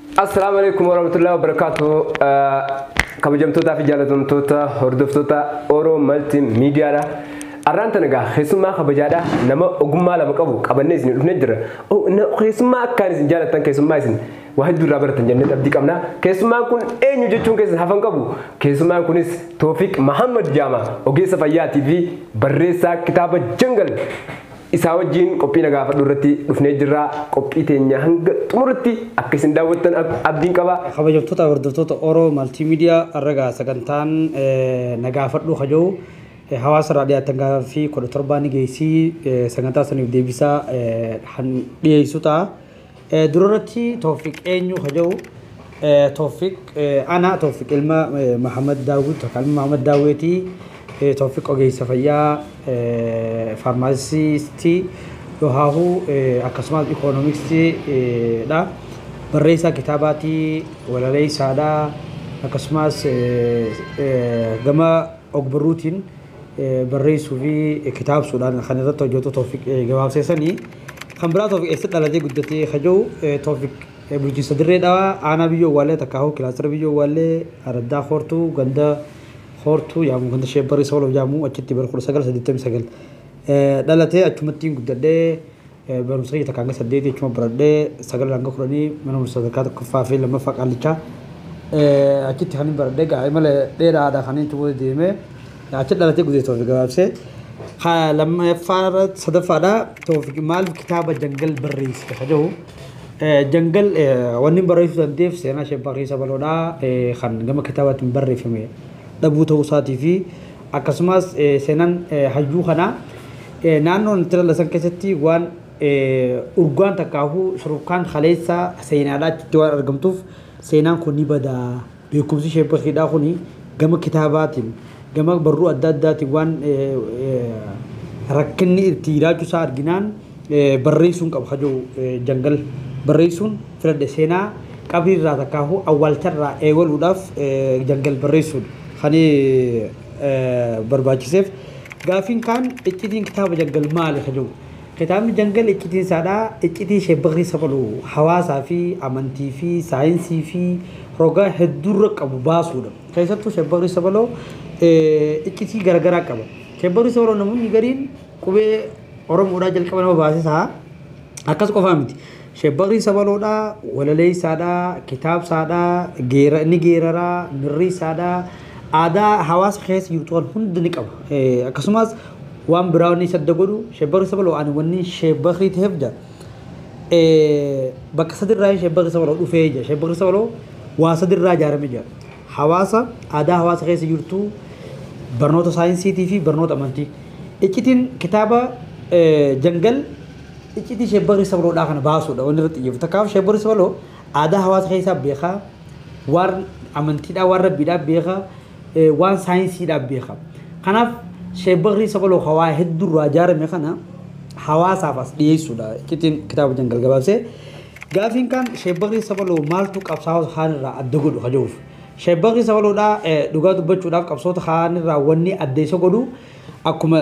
Assalaamu alaikum warahmatullahi wabarakatuh. Kabajamtootaa fi jaalatamtoota hordoftoota Oro Malti Miidiyaadha. Arraan tana egaa keessummaa kabajaadha. Nama ogummaa lama qabu qabannee isin dhufnee jira. Keessummaa akkaan isin jaalattan, keessummaa isin waa hedduu irraa baratan jennee abdii qabna. Keessummaan kun eenyu jechuun keessan hafan qabu. Keessummaan kunis Toofiq Mahammad Jaama, ogeessa fayyaatii fi barreessaa kitaaba Jangal. Isaa wajjin qophii nagaa fadhu irratti dhufnee jirra. Qophii teenya hanga xumuritti akka isin daawwattan abdiin qaba. Kabajamtoota hordoftoota Oro Maltiimiidiyaa, arragaa sagantaan nagaa fadhu kaja'u hawaasa irraa dhiyaatan gaaffii 17 ni geessii, sagantaa saniif deebisaa kan dhiyeessu ta'a. Durarratti Toofiq eenyu kaja'u, Toofiq ana Toofiq ilma Mahamad Daawud, takka ilma Mahamad Daawweetii. Toofiq ogeessa fayyaa, faarmaasistii yoohaahuu akkasumas ikoonomiksii dha. Barreessaa kitaabaatii, walaleessaadha. Akkasumas gama ogbarruutiin barreessuu fi kitaabsuudhaan kan irratti hojjetu Toofiq gabaabseessanii. Kan biraa Toofiq eessatti dhalatee guddatee kaja'u, Toofiq bulchiinsa Dirree Dhawaa, aanaa Biyyoo Waallee, takkaahuu kilaastara Biyyoo Waallee, araddaa Hoortuu, ganda Hoortuu yaamu, ganda Sheebbarii Sooloo yaamu, achitti bara 1989 dhalatee, achumatti guddadhee, barumsa kiyya takka hanga saddeetii achuma baradhee, sagal hanga kudhanii mana barumsa sadarkaa tokkoffaa fi lammaffaa Qaallichaa achitti kan hin baradhee, gaa imala dheeraadha kan inni booda deemee achi dhalatee guddate Toofiq gabaabsee. Lammaffaa sadaffaadha, Toofiq maaliif kitaaba Jangal barreessite ka jedhu, Jangal wanni barreessuu dandeef seenaa Sheebbarii Sabaloodhaa kan gama kitaabaatiin barreeffame dhabuu ta'uu isaatii fi akkasumas seenaan hayyuu kanaa naannoon itti lalasan keessatti waan urgaan takkaahuu shurufkaan kaleessa seenaadhaa achitti waan argamtuuf, seenaan kun ni badaa, beekumsi Sheebbariidhaa kun gama kitaabaatiin, gama barruu adda addaatiin waan rakkinni itti jiraachuu isaa arginaan barreessuun qaba hajuu Jangal barreessuun filadhe. Seenaa qabrii irraa takkaahuu awwaalcharraa eegaluudhaaf Jangal barreessuun kan barbaachiseef. Gaafiin kaan iccitiin kitaaba Jangal maali hajuu, kitaabni Jangal iccitiin isaadhaa iccitii Sheebbakrii Sabaluu hawaasaa fi amantii fi saayinsii fi roga hedduurra qabu baasuudha. Keessattuu Sheebbakrii Sabaloo iccitii garaagaraa qaba. Sheebbakrii Sabaloo namoonni gariin qubee Oromoodhaa jalqaba nama baasisaa akkas qofaa miti. Sheebbakrii Sabaloodhaa walaleessaadhaa, kitaabsaadhaa, ni geeraraa, mirriisaadhaa, aadaa hawaasa keessa jirtu kan hundi ni qaba. Akkasumas waan biraa wanni sadda godhu, Sheebbakrii Sabaloo ani wanni Sheebbakrii ta'eef jira. Bakka sadirraa Sheebbakrii Sabaloo dhufee jira. Sheebbakrii Sabaloo waa sadirraa ijaarame jira. Hawaasa, aadaa hawaasa keessa jirtu, barnoota saayinsiitii fi barnoota amantii. Iccitiin kitaaba Jangal iccitii Sheebbakrii Sabaloodhaa kana baasuudha wanni irratti xiyyeeffatu. Takkaaf Sheebbakrii Sabaloo aadaa hawaasa keessaa beekaa, waan amantiidhaa, waan rabbiidhaa beekaa, waan saayinsiidhaa beekaa. Kanaaf Sheebbakrii Sabaloo hawaa hedduurraa ijaarame kana hawaasaaf as dhiyeessuudha iccitiin kitaaba Jangal gabaabsee. Gaafiin kaan Sheebbakrii Sabaloo maaltu qabsaa'ota kaanirraa adda godhu kajuuf. Sheebbakrii Sabaloodhaa dhugaa dubbachuudhaaf qabsoota kaanirraa wanni adda isa godhu, akkuma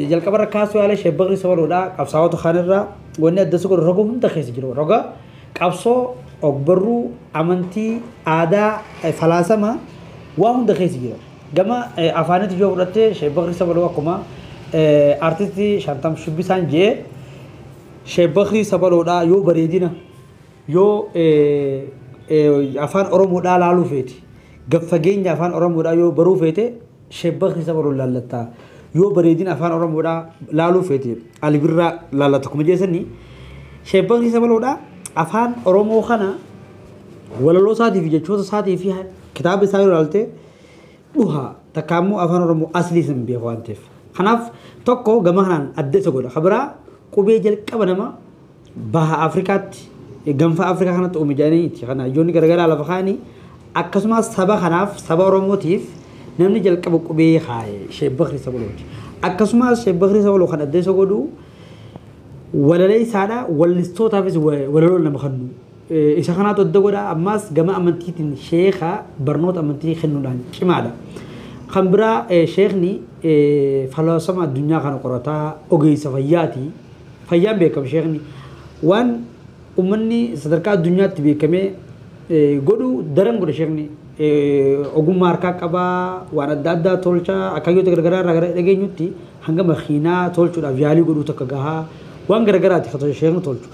jalqabarra kaasuu yaale, Sheebbakrii Sabaloodhaa qabsaa'ota kaanirraa wanni adda isa godhu roga hunda keessa jiru. Roga qabsoo, ogbarruu, amantii, aadaa, falaasama waa hunda keessa jira. Gama afaanitti yoo fudhatte, Sheebbakrii Sabaloo akkuma artistii Shantam Shubbisaan jee, Sheebbakrii Sabaloodhaa yoo bareedina yoo afaan Oromoodhaa laaluu feete, gad fageenya afaan Oromoodhaa yoo baruu feete, Sheebbakrii Sabaloo laallattaa. Yoo bareedina afaan Oromoodhaa laaluu feete, Alibirraa laallata akkuma jeessanii, Sheebbakrii Sabaloodhaa afaan Oromoo kana walaloo isaatii fi jechoota isaatii fi kitaaba isaa yoo ilaalte dhuha, takka immoo afaan Oromoo aslii san beeku waan ta'eef. Kanaaf tokko gama kanaan adda isa godha. Kabiraa qubee jalqaba nama baha Afrikaatti, gaanfa Afrikaa kanatti uume jedhaniiti. Kana hayyoonni garaagaraa lafa kaa'anii, akkasumas saba kanaaf, saba Oromootiif namni jalqaba qubee kaaye Sheebbakrii Sabalooti. Akkasumas Sheebbakrii Sabaloo kan adda isa godhu walalee isaadha, wallistootaafis walaloo nama kennu. Isa kanaatu adda godha. Ammas gama amantiitiin sheeka barnoota amantii kennuudhaan cimaadha. Kan biraa sheekni falaasama addunyaa kana qorataa, ogeessa fayyaati. Fayyaan beekama sheekni. Waan Uummanni sadarkaa addunyaatti beekamee godhu daran godhe sheekni ogummaa harkaa qabaa waan adda addaa tolchaa akkaayyoota garagaraa irraa gara dhageenyutti hanga makiinaa tolchuudhaaf yaalii godhuu takka gahaa waan garagaraati kan sheekni tolchu.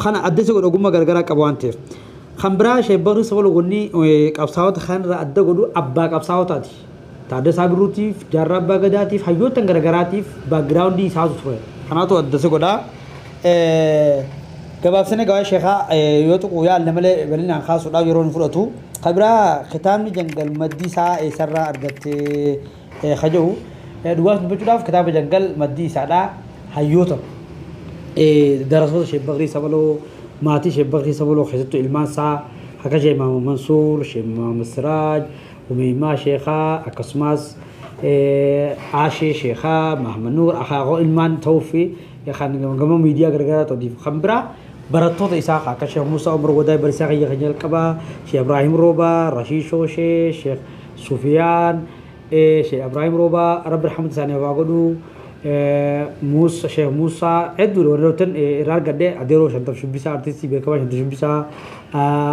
Kana adda isa godhu ogummaa garagaraa qaba waan ta'eef. Kan biraa Sheek Bakrii Sabaloo wanni qabsaa'ota kanarraa adda godhu abbaa qabsaa'otaati. Taaddasaa Birruutiif, Jaarraa Abbaa Gadaatiif, hayyoota garagaraatiif background isaatu ture. Kanaatu adda isa godhaa. Gabaabsine gabaa sheekaa yoo tuqu yaalle malee bal'inaan kaasuudhaaf yeroo hin fudhatu. Kan biraa kitaabni Jangal maddii isaa eessarraa argattee kaja'u dhugaas dubbachuudhaaf kitaaba Jangal maddii isaadhaa hayyoota darasoota Sheek Bakrii Sabaloo maatii Sheek Bakrii Sabaloo keessattuu ilmaan isaa akka Sheek Mahamad Mansuur, Sheek Mahamad Siraaj, Umeemaa Sheekaa akkasumas Aashee Sheekaa, Mahamad Nuur akaakoo ilmaan ta'uu fi kan gama miidiyaa garagaraa ta'uuf kan biraa barattoota isaa akka Sheekh Musaa Umar Wadaay barsiisaa kiyya kan jalqabaa, Sheekh Ibrahim Roobaa, Rashiid Shooshee, Sheekh Sufiyaan, Sheekh Ibrahim Roobaa, Rabbi rahmata isaanii haa godhu, Muusaa Sheekh Muusaa hedduudha warroota irraa argadhe adeeroo Shantam Shubbisaa artistii beekamaa Shantam Shubbisaa,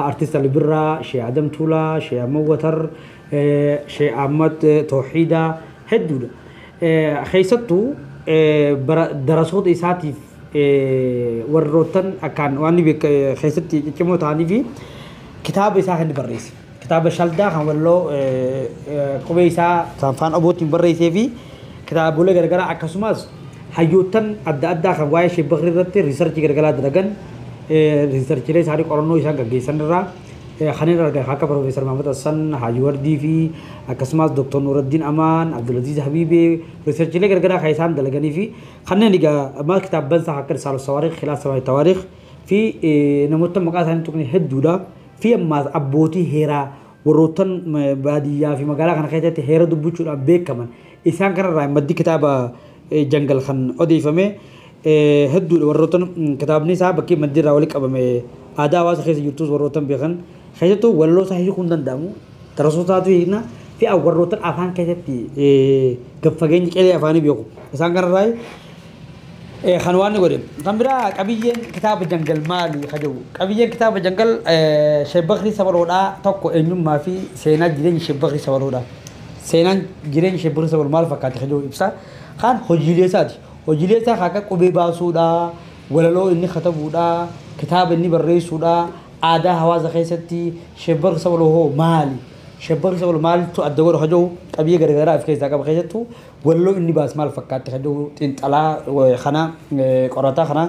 artist Ali Birraa, Sheekh Adam Tuulaa, Sheekh Ahmad Watar, Sheekh Ahmad Tawxiidaa hedduudha. Keessattuu darasoota isaatiif warroottan akkaan waan keessatti ciccimoo ta'anii fi kitaaba isaa kan inni barreesse. Kitaaba Shaldaa kan walloo qubee isaa afaan Obootiin barreessee fi kitaabolee garagaraa akkasumas hayyoottan adda addaa kan waa'ee Sheek Bakrii irratti research garagaraa dalagan researchiilee isaanii qorannoo isaan gaggeessan irraa kan irra argan akka Profeesar Mahmud Hassan, Haji Wardii fi akkasumas Dr. Nuruddin Amaan, Abdulaziz Habibee researchiilee garagaraa kan isaan dalaganii fi kanneen egaa maal kitaabban isaa akka Risaalu Sawaariikh, Khilaaf Sawaariikh Tawaariikh fi namoota maqaa isaanii tuqne hedduudha fi ammaas abbootii heeraa warroottan baadiyyaa fi magaalaa kana keessatti heera dubbachuudhaan beekaman isaan kanarraa maddi kitaaba Jangal kan odeeffame hedduudha warroottan kitaabni isaa bakkee maddi irraa walitti qabame aadaa hawaasa keessa jirtus warroottan beekan keessattuu walloo isaa hiikuu hin danda'amu darasootaatu hiikna fi warroottan afaan keessatti gad fageenya qelee afaanii beeku isaan kanarraa kan waan ni godhe. Kan biraa qabiyyeen kitaaba Jangal maali ka jedhu qabiyyeen kitaaba Jangal Sheek Bakrii Sabaloodhaa tokko eenyummaa fi seenaa jireenya Sheek Bakrii Sabaloodha. Seenaan jireenya Sheek Bakrii Sabaloo maal fakkaate ka jedhu ibsa. Kaan hojiilee isaati. Hojiilee isaa akka qubee baasuudha, walaloo inni katabuudha, kitaaba inni barreessuudha, aadaa hawaasa keessatti Sheek Bakrii Sabaloo hoo maali? Sheek Bakrii Sabaloo maaltu adda godha ka jedhu qabiyyee garagaraa of keessaa qaba keessattuu walaloo inni baas maal fakkaatti ka jedhu xiinxalaa kana qorataa kana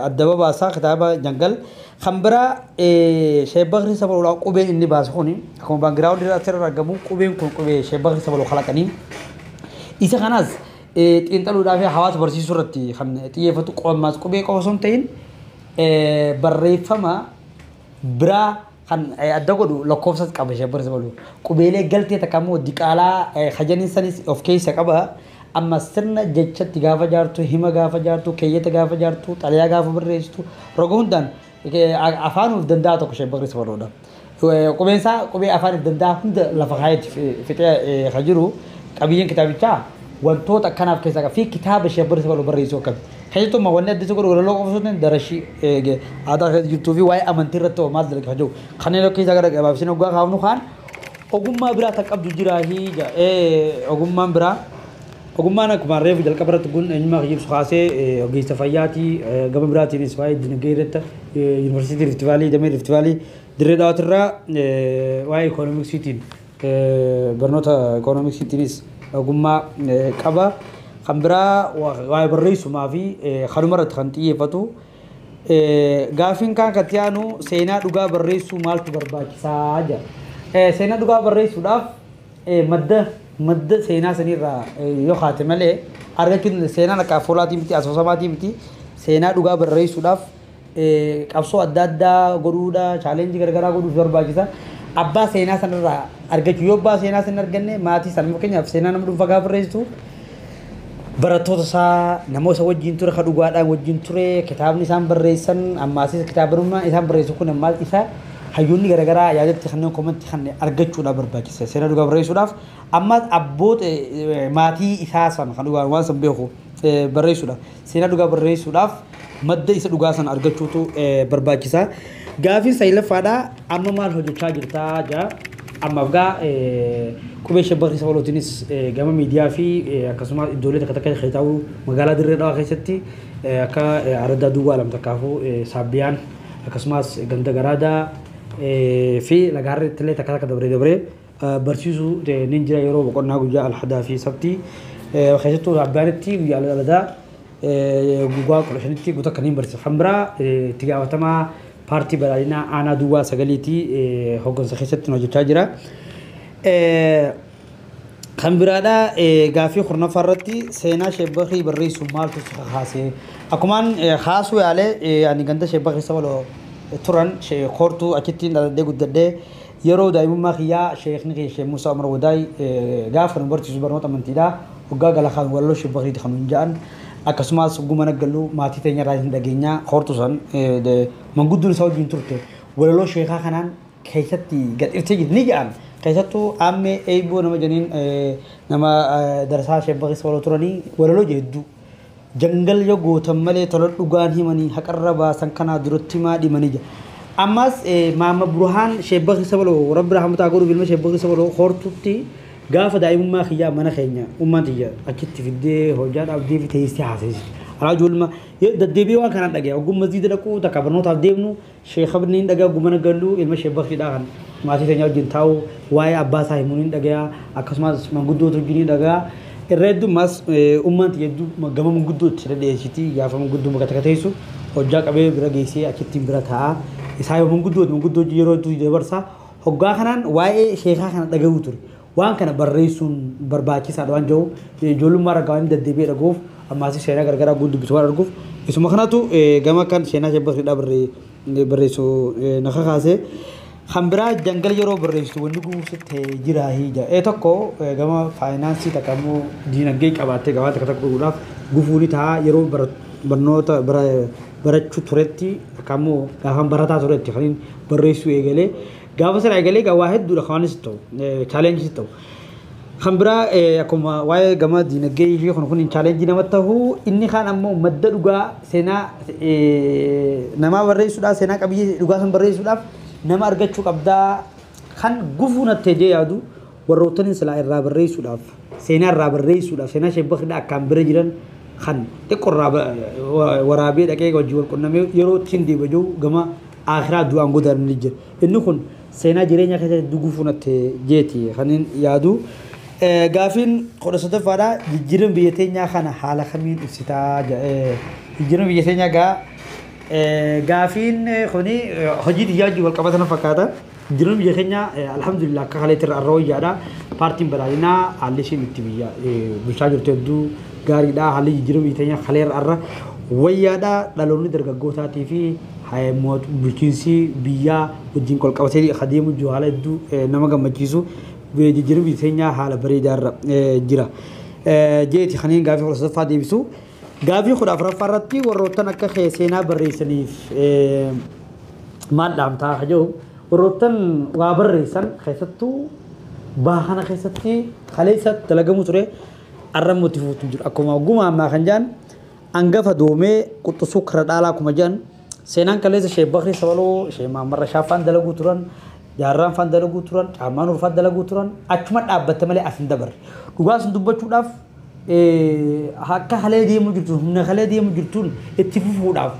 adda babaasaa kitaaba Jangal. Kan biraa Sheek Bakrii Sabaloodhaa qubeen inni baase kuni akkuma background irraa asirra argamu qubeen kun qubee Sheek Bakrii Sabaloo kalaqanii isa kanaas xiinxaluudhaa fi hawaasa barsiisuu irratti kan xiyyeeffatu qommaas qubee qofa osoo hin ta'in barreeffama biraa kan adda godhu lakkoofsas qaba Sheek Bakrii Sabaloo. Qubeelee galtee takka immoo diqaalaa hajaniin sanis of keessa qaba. Amma sirna jechatti gaafa jaartu, hima gaafa jaartu, keeyyata gaafa jaartu, xalayaa gaafa barreessitu roga hundaan afaanuuf danda'a tokko Sheek Bakrii Sabaloodha. Qubeen isaa qubee afaaniif danda'a hunda lafa kaayetti fixee kan jiru qabiyyeen kitaabichaa wantoota akkanaaf keessaa qaba fi kitaaba Sheek Bakrii Sabaloo barreessuu akkami. Keessattuu wanni adda isa godhu walaloo qofa osoo hin ta'in darashii aadaa keessa jirtuu fi waa'ee amantii irratti hoo maal dalaga kan jiru kanneen of keessaa gara gabaabsine hoggaa kaafnu kaan ogummaa biraa tan qabdu jiraahi ogummaan biraa ogummaan akkuma reefu jalqaba irratti kun eenyummaa kiyya ibsu kaasee ogeessa fayyaatii gama biraatiinis waa'ee dinagdee irratti yuunivarsiitii Rift Valley damee Rift Valley Dirree Daawwatirraa waa'ee ikoonomiksiitiin barnoota ikoonomiksiitiinis ogummaa qaba. Kan biraa waa'ee barreessumaa fi kanuma irratti kan xiyyeeffatu. Gaaffiin kaan kan aanu seenaa dhugaa barreessuu maaltu barbaachisaa jedha. Seenaa dhugaa barreessuudhaaf madda seenaa sanirraa yoo kaate malee argachuun seenaan akka afoolaatii miti asoosamaatii miti seenaa dhugaa barreessuudhaaf qabsoo adda addaa godhuudha challenge garagaraa godhuuf barbaachisa. Abbaa seenaa sanarraa argachuu yoo abbaa seenaa sana arganne maatii sana fakkeenyaaf seenaa nama dhuunfaa gaafa barreessitu barattoota isaa namoota wajjin ture kan dhugaadhaan wajjin ture kitaabni isaan barreessan ammaasis kitaabni isaan barreessu kun ammaas isa hayyoonni garaagaraa yaadatti kanneen comment kan argachuudhaaf barbaachisa seenaa dhugaa barreessuudhaaf ammaas abboota maatii isaa sana kan dhugaa waan san beeku barreessuudhaaf seenaa dhugaa barreessuudhaaf Madda isa dhugaa sana argachuutu barbaachisa. Gaafiin saglaffaadhaa amma maal hojjechaa jirtaa jaa. Ammaaf gaa qubee Sheek Bakrii Sabalootiinis gama miidiyaa fi akkasumas iddoolee takka takka keessa taa'u magaalaa Dirree Dhawaa keessatti akka Araddaa Duwwaa lama takkaafuu Saabbiyaan akkasumas ganda Garaadaa fi Lagaarreetti illee takka takka dabree dabree barsiisuu ni jira yeroo boqonnaa guyyaa Alhadaa fi Sabtii keessattuu Saabbiyaanitti guyyaa Alhadaa guyyaa 15tti guutuu akka niin barsiisa. Kan biraa itti gaafatamaa paartii badhaadhinaa aanaa Duwwaa 9 hooggansa keessatti hojjechaa jira. Kan biraadhaa gaaffii 10ffaa irratti seenaa Sheek Bakrii barreessuun maaltu si kakaase? Akkumaan haasuu yaalee ani ganda Sheek Bakrii Sabaloo turan koortuu achitti dhaladhee guddadhee yeroo daa'imummaa kiyyaa sheekni kiyya Sheek Muusaa Umar Wadaay gaafa nu barsiisu barnoota amantiidhaa waggaa gala kan walaloo Sheek Bakriiti kan nuun ja'an akkasumas guma naggaluu maatii teenya irraa hin dhageenyaa koortuu san manguddoon isaa wajjin turte walaloo sheekaa kanaan keessatti gad irtee jirti ni ja'an. Keessattuu ammee eeboo nama janiin nama darasaa Sheek Bakrii Sabaloo turanii walaloo hedduu jangal yoo gootan malee tola dhugaan himanii haqarra baasan kanaa duratti maa dhimanii jira. Ammas Maama Burhaan Sheek Bakrii Sabaloo Rabbi rahmataa godhuuf ilma Sheek Bakrii Sabaloo hortutti gaafa daa'imummaa kiyyaa mana keenya ummaan tiyya achitti fiddee hojjaa dhaabdee fi teessee haasa'eessi. Alaa ijoollummaa deddeebi'ee waan kanaan dhaga'e ogummaa masjiida dhaquu takka barnootaaf deemnu sheekhabni hin dhaga'a ogummaa gallu ilma Sheek Bakriidhaa kan maatii teenya wajjin taa'u waa'ee abbaa isaa himuun hin dhaga'a akkasumas manguddoota wajjin hin dhaga'a. Irra heddummaas ummaan tiyya hedduu gama manguddootti dhadheessiti gaafa manguddoo bakka takka teessu hojjaa qabee bira geessee achittiin bira taa'a. Isaa yoo manguddooti manguddoo yeroo hedduu dabarsa hoggaa kanaan waa'ee sheekaa kana dhaga'uu ture. Waan kana barreessuun barbaachisaadha waan jiru ijoollummaa ragaa waan deddeebi'ee dhaga'uuf ammaas seenaa garagaraa guddisu waan arguuf isuma kanatu gama kan seenaa Sheek Bakriidhaa barreessu na kakaase. Kan biraa jangal yeroo barreessitu wanni guututti jira hija. Tokko gama faayinaansii takka immoo diinagdee qabaattee gabaa takka takka godhuudhaaf gufuu ni ta'a yeroo barnoota barachuu turetti takka immoo gaafan barataa turetti kan barreessuu eegalee gaafa sana eegalee waa hedduudha kaanis ta'u chaalenjii ta'u. Kan biraa akkuma waa'ee gama diinagdee fi kun kun chaalenjii namatti ta'u inni kaan ammoo madda dhugaa seenaa namaa barreessuudhaaf seenaa qabiyyee dhugaa san barreessuudhaaf nama argachuu qabdaa kan gufuu natti jee yaadu warroottan silaa irraa barreessuudhaaf seenaa irraa barreessuudhaaf seenaa Sheek Bakriidhaa akkaan bira jiran kan xiqqoo irraa waraabee dhaqee wajjin wal qunnamee yeroo ittiin deebi'u gama akhiraa du'aan godaan ni jira. Inni kun seenaa jireenya keessatti gufuu natti jeeti kan yaadu. Gaafiin 13ffaadhaa jijjiirama biyya teenyaa kana haala kamiin ibsitaa jijjiirama biyya teenyaa gaa gaafiin kuni hojii xiyyaa wajjin wal qabatan fakkaata. Jijjiirama biyya keenyaa alhamdulillah akka kaleetti irra wayyaadha. Paartiin badhaadhinaa haalli isheen itti biyya bulchaa jirtu hedduu gaariidha. Haalli jijjiirama biyya teenyaa kalee irra wayyaadha. Dhaloonni dargaggootaatii fi bulchiinsi biyyaa wajjin wal qabatee adeemu jiru haala hedduu nama gammachiisu. Jijjiirama biyya teenyaa haala bareedaa irra jira. Jeeti kanneen gaafii 13ffaa deebisu. Gaafii 14ffaa irratti warroottan akka seenaa barreessaniif maal dhaamtaa akka jiru warroottan waa barreessan keessattuu baha kana keessatti kaleessa dalagamu ture arra mootii fuutu jiru. Akkuma ogummaa ammaa kan jedhan hangafa doomee quxisuu kara dhaalaa akkuma jedhan seenaan kaleessa Sheek Bakrii Sabaloo Sheek Maammarra Shaaffaan dalaguu turan jaarraan faan dalaguu turan caammaan urfaan dalaguu turan achuma dhaabbatte malee as hin dabarre. Dhugaa sun dubbachuudhaaf akka halee deemu jirtuun humna halee deemu jirtuun itti fufuudhaaf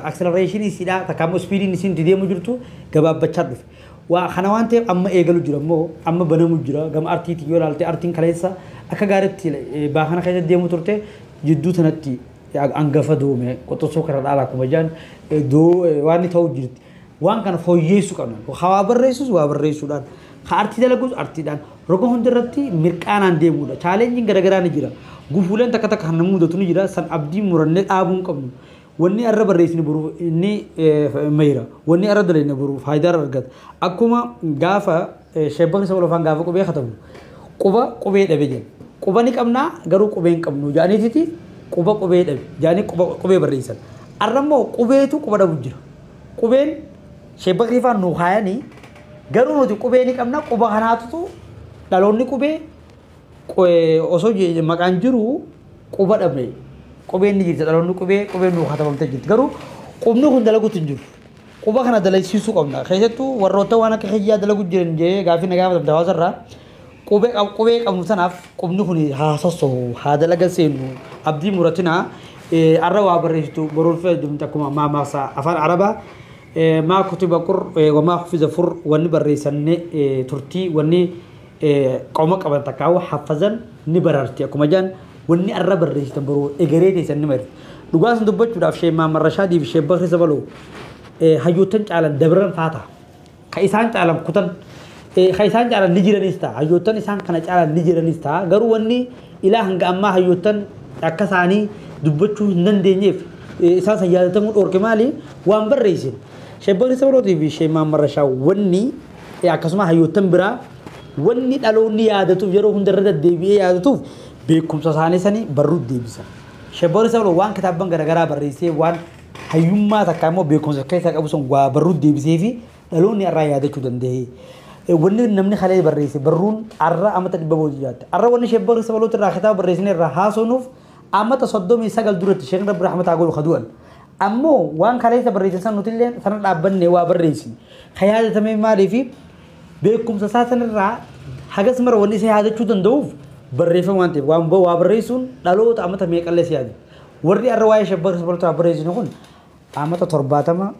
acceleration isiidhaa takka immoo speediin isiin itti deemu jirtu gabaabbachaa dhufe. Waa kana waan ta'eef amma eegalu jira immoo amma banamu jira gama artiitii yoo ilaalte artiin kaleessa akka gaariitti baahana keessa deemu turte jidduu sanatti hangafa doome qoxosoo kara dhaalaa akkuma jedhan waan inni ta'u jirti. Waan kana fooyyeessuu qabna. Hawaa barreessus waa barreessuudhaan artii dalagus artiidhaan roga hundarratti mirqaanaan deemuudha. Chaalenjiin garaagaraa ni jira. Gufuuleen takka takka kan nama mudatu ni jira. San abdii murannee dhaabuu hin qabnu. Wanni arra barreessine boru inni mayra. Wanni arra dalagne boru faayidaa irra argata. Akkuma gaafa Sheek Bakrii Sabaloo faan gaafa qubee katabu quba qubee dhabe jedha. Quba ni qabnaa garuu qubee hin qabnu jedhaniititi quba qubee dhabe jedhanii qubee barreessan. Arra immoo qubeetu quba dhabu jira. Qubeen Sheek Bakrii faan nu kaayanii garuu nuti qubee ni qabna quba kanaatutu dhaloonni qubee osoo maqaan jiru quba dhabe. Qubeen ni jirti dhaloonni qubee qubeen nuu katabamtee jirti. Garuu qubni kun dalaguutu hin jiru. Quba kana dalagsiisuu qabna. Keessattuu warroota waan akka kiyyaa dalagu jiran jee gaaffii na gaafatamte hawaasa irraa qubee qabnu sanaaf qubni kun haa sossohu haa dalaga seenu abdii muratinaa arra waa barreessitu boruun fayyadamte akkuma maamaasa afaan arabaa maa kutiba qur wamaa hufiza fur wanni barreessanne turtii wanni qoma qaban takkaawwa haffazan ni bararti akkuma jaan wanni arra barreessitan boruu egeree teessan ni marti. Dhugaa san dubbachuudhaaf Sheek Mahammad Rashaadii fi Sheek Bakri Sabaloo hayyoottan caalan dabran faata. Ka isaan caalan kutan ka isaan caalan ni jiranis ta'a. Hayyoottan isaan kana caalan ni jiranis ta'a. Garuu wanni ilaa hanga ammaa hayyoottan akka isaanii dubbachuu hin dandeenyeef isaan san yaadatamuu dhoorke maali waan barreessin. Sheek Bakri Sabalootii fi Sheek Mahammad Rashaa wanni akkasuma hayyoottan biraa wanni dhaloonni yaadatuuf yeroo hundarra deddeebi'ee yaadatuuf beekumsa isaanii sanii barruu deebisa. Sheek Bakri Sabaloo waan kitaabban garaagaraa barreessee waan hayyummaa takka immoo beekumsa keessaa qabu sun waa barruu deebisee fi dhaloonni irraa yaadachuu danda'e. Wanni namni kalee barreesse barruun arra amata 100 booda jiraatti. Arra wanni Sheek Bakri Sabaloo irraa kitaaba barreessine irraa haasofnuuf amata 39 duratti Sheekni Rabbi Rahmataa godhu kadu'an. Ammoo waan kaleessa barreessan san nuti illee sana dhaabbanne waa barreessine. Ka yaadatame maaliifi beekumsa isaa sanarraa hagas mara wanni isa yaadachuu danda'uuf barreeffama waan ta'eef waan waa barreessuun dhaloota amata meeqallee si yaadu. Warri arra waa'ee Sheek Bakri Sabaloo barreessinu kun amata 70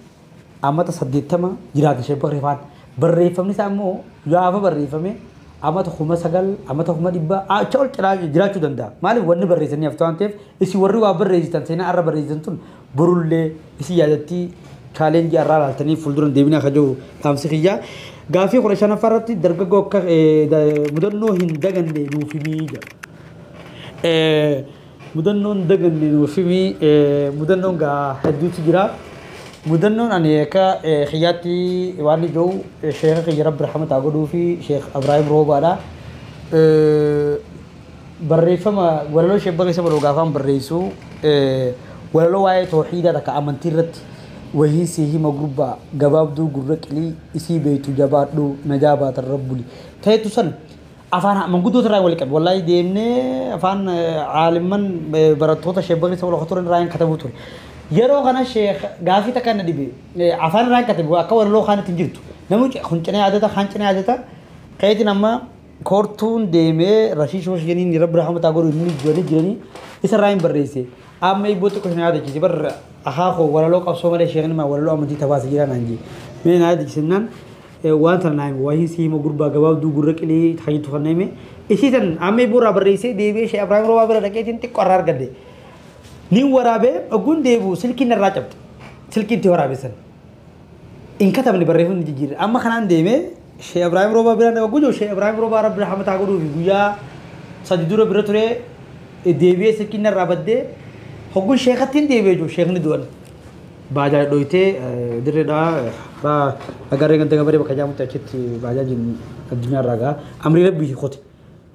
amata 80 jiraata Sheek Bakri faan. Barreeffamni isaa immoo gaafa barreeffame amata 9,000 amata 100,000 acha ol jiraachuu danda'a. Maaliif wanni barreessanii haftu waan ta'eef isin warri waa barreessitan seenaa arra barreessitan tun borullee isin yaadatti chaalenjii arraa laaltanii fuulduran deebinaa kan jiru dhaamsi kiyyaa. Gaaffii 15 irratti dargaggoo akka mudannoo hin daganne nuuf himii jedha. Mudannoon daganne nuuf himii mudannoon gaa hedduutu jira. Mudannoon ani akka kiyyaatti waan ijoo sheeka kiyya Rabbi rahmataa godhuu fi Sheek Ibraahim Roobaadha. Barreeffama walaloo Sheek Bakri Sabaloo gaafaan barreessu walaloo waa'ee tooxiidaa takka amantii irratti wahii si hima gurbaa gabaabduu gurra qilii isii beektu jabaadhu najaa baatan rabbuli. Ta'etu san afaan manguddoota irraa wal qabe wallaahi deemnee afaan caalimman barattoota Sheek Bakri Sabaloo turan irraa hin katabu ture. Yeroo kana Sheek gaafii takka na dhibe afaan irraa hin katabu akka walaloo kaanitti hin jirtu. Namni kun cinaa yaadata kaan cinaa yaadata qayeetiin amma koortuun deemee rashiishoo shaniin Rabbi rahmataa godhu inni jiranii jiranii isa irraa hin barreesse. Amma ibboo xiqqoo sana yaadachiise barra akaakoo walaloo qabsoo malee sheekni maa walaloo amantii tabaasa jira naan jee. Mee na yaadachiisennaan waan sana naa hime waa'ee siima gurbaa gabaabduu gurra qilee tajaajiltu kan na hime. Isii san amma ibboo irraa barreessee deebi'ee Sheek Ibraahim Roobaa bira dhaqeetiin xiqqoo irraa argadde. Ni waraabee ogguun deebi'u silkiin irraa cabte. Silkiin itti waraabe san. Hin katabne barreeffamni jijjiirre. Amma kanaan deemee Sheek Ibraahim Roobaa bira dhaqee jiru Sheek Ibraahim Roobaa Rabbi rahmataa godhuu fi guyyaa 3 dura bira ture deebi'ee silkiin irraa baddee hogguun sheekatti hin deebi'ee jiru sheekni du'an. Baajaa dhoyitee dirreedhaa karaa agarree ganda gabaree bakka jaamutti achitti baajaajiin addunyaa irraa ga'a. Amrii Rabbii qote.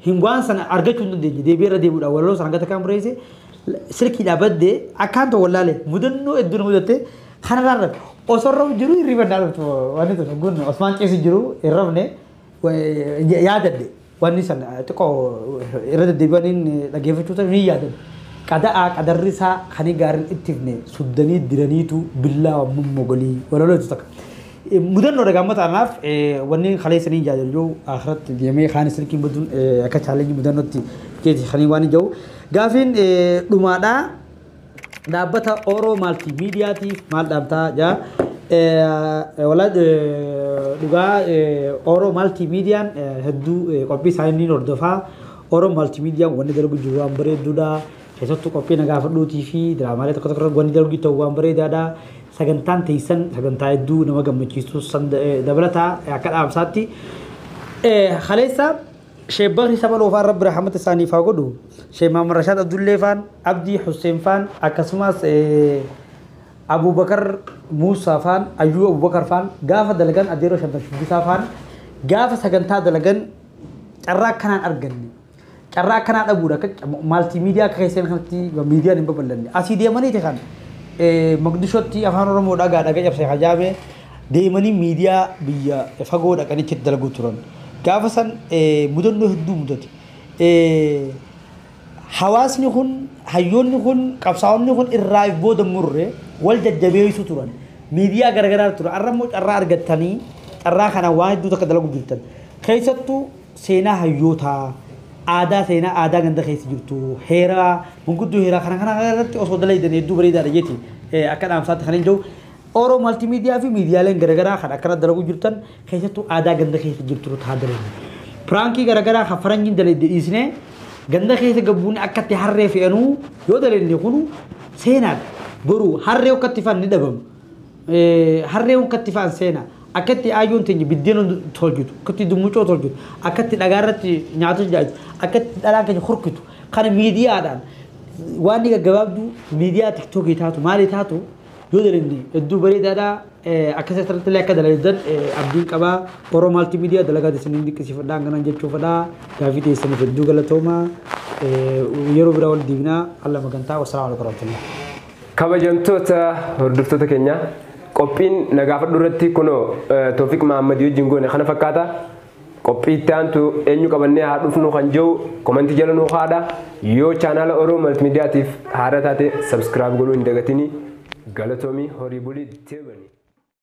Hin waan sana argachuu hin dandeenye deebi'ee irra deebi'uudhaan walaloo sana hanga takkaan barreesse silkiidhaa baddee akkaan ta'u wallaale mudannoo hedduu na mudatte kanarraa irra osoo irra jiru hirriba naa dhuftu wanni tun hogguun Osmaan ceesi jiru hin rafne yaadadhe wanni sana xiqqoo irra deddeebi'aniin dhaggeeffachuu ta'e ni yaadadhe. Qada'aa qadarri isaa kan gaariin ittifne suddanii diraniitu billaa mummogolii walaloo takka. Mudannoo dhagaa ta'anaaf wanni kaleessanii jaajajuu akhiratti deemee kaan silkiin baduun akka chaalenjii mudannootti keeti kan waan jiru. Gaafiin dhumaadhaa dhaabbata Oro Maltiimiidiyaatiif maal dhaamtaa jaa. Walaa dhugaa Oro Maltiimiidiyaan hedduu qophii isaanii ni hordofaa. Oro Maltiimiidiyaan wanni dalagu jiru waan bareedduudha. Keessattuu qophii nagaa fudhuutii fi diraamaalee tokko tokko wanni dalagu ta'u waan bareedaadha. Sagantaan teessan sagantaa hedduu nama gammachiisu dabalataa akka dhaamsaatti. Kaleessa Sheek Bakri Sabaloo faan Rabbi rahmata isaaniif haa godhu. Sheek Mahammad Rashaad Abdullee faan Abdii Hussein faan akkasumas Abubakar Muusaa faan Ayyuu Abubakar faan gaafa dalagan Adeeroo Shantan Shubbisaa faan gaafa sagantaa dalagan carraa akkanaan arganne. Carraa akkanaa dhabuudha akka maaltiimiidiyaa akka keessan kanatti miidiyaan hin babal'anne. Asii deemaniiti kan Mogadishootti afaan Oromoo dhagaa dhagaa cabsee hajaame deemanii miidiyaa biyya fagoo dhaqanii achitti dalaguu turan. Gaafa san mudannoo hedduu mudate. Hawaasni kun, hayyoonni kun, qabsaa'onni kun irraa if booda murre wal jajjabeessu turan. Miidiyaa garaagaraa ture. Har'a immoo carraa argattanii carraa kana waan hedduu takka dalagu jirtan. Keessattuu seenaa hayyootaa, aadaa seenaa aadaa ganda keessa jirtu, heeraa, manguddoo heeraa kana kana irratti osoo dalaydan hedduu bareedaadha jeeti. Akka dhaamsaatti kan hin jiru. Oro Multimedia fi miidiyaaleen garaagaraa kan akkana dalagu jirtan keessattuu aadaa ganda keessa jirtu haa dalagu. Prankii garaagaraa kan faranjiin dalayde dhiisnee ganda keessa gabbuun akkatti harree fe'anuu yoo dalenne kunu seenaadha. Boru harree akkatti fa'an ni dhabamu. Harree akkatti fa'an seenaa. Akkatti aayyoon teenya biddeen tolchitu, akkatti dummucoo tolchitu, akkatti dhagaa irratti nyaata jaajitu, akkatti dhalaan keenya hurkitu. Kana miidiyaadhaan waan gaggabaabduu miidiyaa tiktookii taatu maalii taatu yoo dalenne hedduu bareedaadha. Akkasii irratti illee akka dalagan abdiin qabaa. Oro Multimedia dalagaa isiniin dinqisiifadhaa hanganan jechuu fedhaa. Gaafii teessaniif hedduu galatooma. Yeroo biraa wal deebinaa. Alla magantaa. Wassalaamu alaikum warahmatullahi. Kabajamtoota hordoftoota keenya qophiin nagaafadhu irratti kunoo Toofiq Mahammadii wajjin goone kana fakkaata. Qophii itti aantu eenyu qabannee haa dhufnu kan jiru komantii jala nuu haadha. Yoo chaanaala Oro Multimediyaatiif haara taate subscribe godhuu hin dagatinii. Galatoomii horii bulii deebanii.